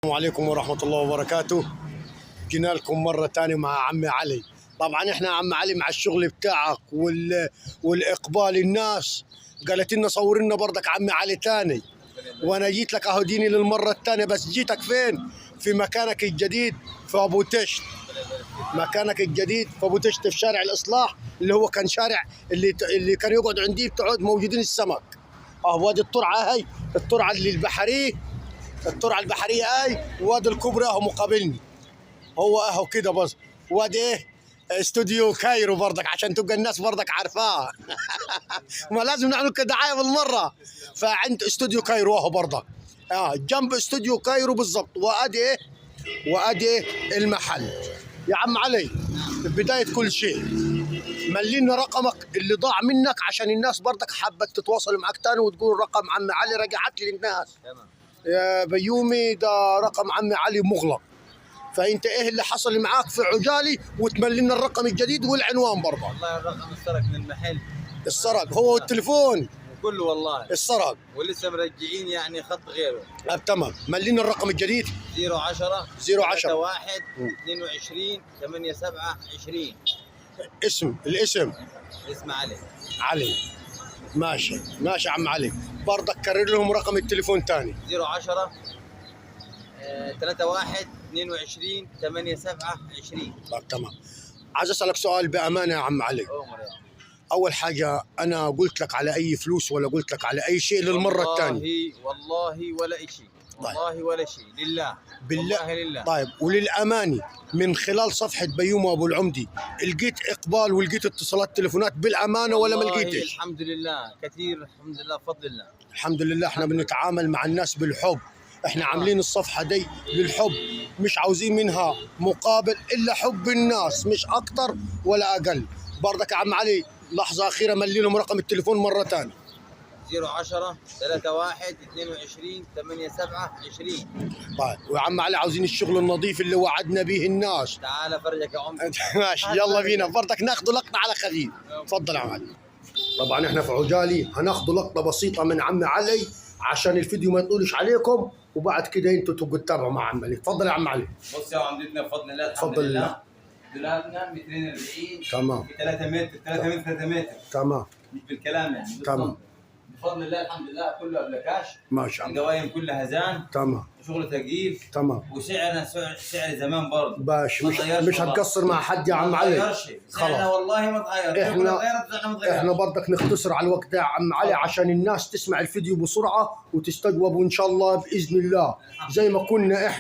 السلام عليكم ورحمة الله وبركاته. جينا لكم مرة تانية مع عمي علي. طبعا احنا عم علي مع الشغل بتاعك والإقبال الناس قالت لنا صور لنا برضك عمي علي تاني، وانا جيت لك اهو ديني للمرة التانية. بس جيتك فين؟ في مكانك الجديد في ابو تشت. مكانك الجديد في ابو تشت في شارع الاصلاح، اللي هو كان شارع اللي كان يقعد عندي بتقعد موجودين السمك. اه وادي الترعة، هاي الترعة اللي البحرية، الترعه البحرية اي، وادي الكوبري اهو مقابلني، هو اهو كده بس. وادي ايه؟ استوديو كايرو برضك عشان تبقى الناس برضك عارفاه. ما لازم نعمل كدعايه بالمرة. فعند استوديو كايرو اهو برضك، جنب استوديو كايرو بالضبط. وادي ايه؟ وادي ايه المحل. يا عم علي، بداية كل شيء ملينا رقمك اللي ضاع منك عشان الناس برضك حابة تتواصل معك تاني وتقول رقم عم علي رجعت لي الناس. تمام. يا بيومي ده رقم عمي علي مغلق، فانت ايه اللي حصل معاك في عجالي وتملينا الرقم الجديد والعنوان برضه. والله الرقم انسرق من المحل. السرق هو والتليفون وكله والله السرق. ولسه مرجعين يعني خط غيره. تمام، ملينا الرقم الجديد. 010 010 1 22 8 7 20. اسم الاسم اسم علي. علي. ماشي ماشي يا عم علي، برضك كرر لهم رقم التليفون تاني. 010 3 1 22 8 7 20. طب تمام. عايز اسالك سؤال بامانه يا عم علي. عمر يا عم. اول حاجة، انا قلت لك على اي فلوس ولا قلت لك على اي شيء للمرة الثانية؟ والله والله ولا شيء، والله ولا شيء، لله. بالله. والله لله. طيب، وللأماني من خلال صفحة بيومي أبو العمدي لقيت إقبال ولقيت اتصالات تليفونات بالأمانة ولا ما والله لقيتش؟ الحمد لله كثير، الحمد لله بفضل الله. الحمد لله، احنا بنتعامل مع الناس بالحب، احنا عاملين الصفحة دي للحب، مش عاوزين منها مقابل إلا حب الناس، مش أكتر ولا أقل. برضك يا عم علي لحظة أخيرة ملي لهم رقم التليفون مرة تانية. 010 3 1 22 8 7 20. طيب، ويا عم علي عاوزين الشغل النظيف اللي وعدنا به الناس. تعال فرجك يا عمر. ماشي، يلا بينا برضك ناخذ لقطة على خفيف. تفضل يا عم علي. طبعا احنا في عجالي هناخذ لقطة بسيطة من عم علي عشان الفيديو ما يطولش عليكم، وبعد كده انتوا تبقوا تتابعوا مع عم علي. تفضل يا عم علي. بص يا عمدتنا بفضل الله الحمد تفضل. لله. دولابنا 240 تمام. في 3 متر 3 متر 3 متر. تمام. مش بالكلام يعني، بالصمت. تمام. بفضل الله الحمد لله كله ابلكاش. ما شاء الله. القوايم كلها زان. تمام. وشغل تقيل. تمام. وسعرنا سعر زمان برضه. باش ما مش تغيرش مش والله. هتقصر مع حد يا عم ما علي. تغيرش سعرنا خلاص. والله ما تغير. تغيرت سعرنا ما تغيرش. احنا برضك نختصر على الوقت يا عم علي عشان الناس تسمع الفيديو بسرعة وتستجوب، وان شاء الله باذن الله زي ما كنا احنا.